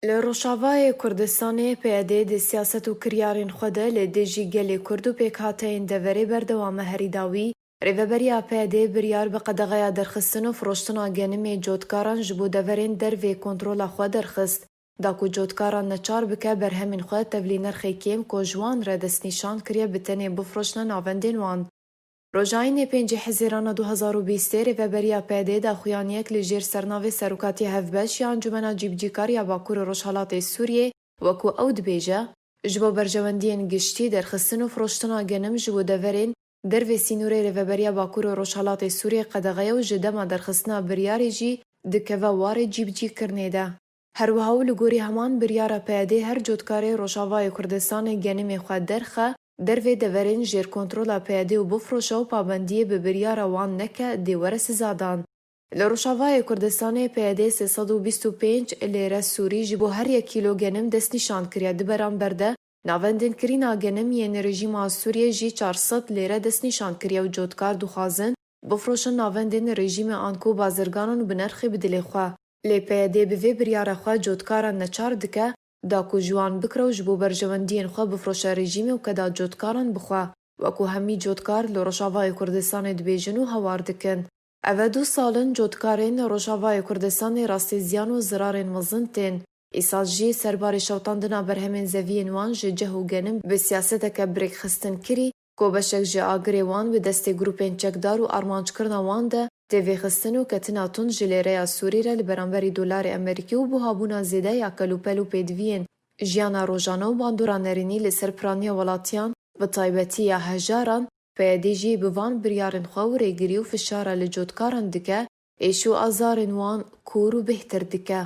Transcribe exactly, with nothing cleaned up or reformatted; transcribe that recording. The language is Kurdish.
Li Rojavayê Kurdistanê P Y D di siyaset û kiryarên xwe de li dijî gelê Kurd û pêkhateyên deverê berdewam e. Herî dawî, rêveberiya P Y D biryar bi qedexeya derxistin û firoştina genimê cotkaran ji bo deverên dervê kontrola xwe derxist, da ku cotkaran neçar bike berhemên xwe tevlî nirxê kêm ku ji wan re destnîşan kiriye bi tenê bifroşne navendên wan. Rojayînê pêncî Hezîrana du hezar û bîstê, rêveberiya P Y D daxuyaniyek li jêr sernavê Serokatiya Hevbeş ya Encûmena Cîbicîkar ya Bakur û Rojhelatê Sûriyê, wekû ew dibêje, ji bo berjewendiyên giştî, derxistin û firoştina genim ji bo deverên dervê sînorê rêveberiya Bakur û Rojhelatê Sûriyê qedexe ye û ji dema derxistina biryarê jî dikeve warê cîbicîkirinê de. Her wiha û li gorî heman biryara P Y D, her cotkarê Rojavayê Kurdistanê genimê xwe derxe dervê deverên jêr kontrola P Y D û bifroşe û pabendiyê bi biryara wan neke, dê were sizadan. Li Rojavayê Kurdistanê P Y D sê sed û bîst û pênc lêre Sûrî ji bo her yek kîlo genim destnîşan kiriye. Di beramber de, navendên kirîna genim yên rejîma Sûriyê jî çar sed lêre destnîşan kiriye û cotkar dixwazin bifroşin navendên rejîmê an ku bazirganan bi nerxê bidilê xwe. Lê P Y D bi vê biryara xwe cotkaran neçar dike, da ku ji wan bikire û ji bo berjewendiyên xwe bifroşe rejîmê û keda cotkaran bixwe, wekû hemî cotkar li Rojavayê Kurdistanê dibêjin û hawar dikin. Ev e du sal in cotkarên Rojavayê Kurdistanê rastî ziyan û zirarên mezin tên. Îsal jî serbarê şewitandina berhemên zeviyên wan ji ceh û genim bi siyaseteke birêkxistin kirî, ku beşek ji agirê wan bi destê grûpên çekdar û armanckirina wan de tê vêxistin û ketina tund ji lêreya Sûrî re li beramberî dolarê Amerîkî û buhabûna zêde ya kelûpel û pêdiviyên jiyana rojane û bandora nerînî li ser piraniya welatiyan, bi taybetî ya hejaran, P Y D jî bi van biryarên xwe û rêgirî û fişara li cotkaran dike, êş û azarên wan kûr û bêhtir dike.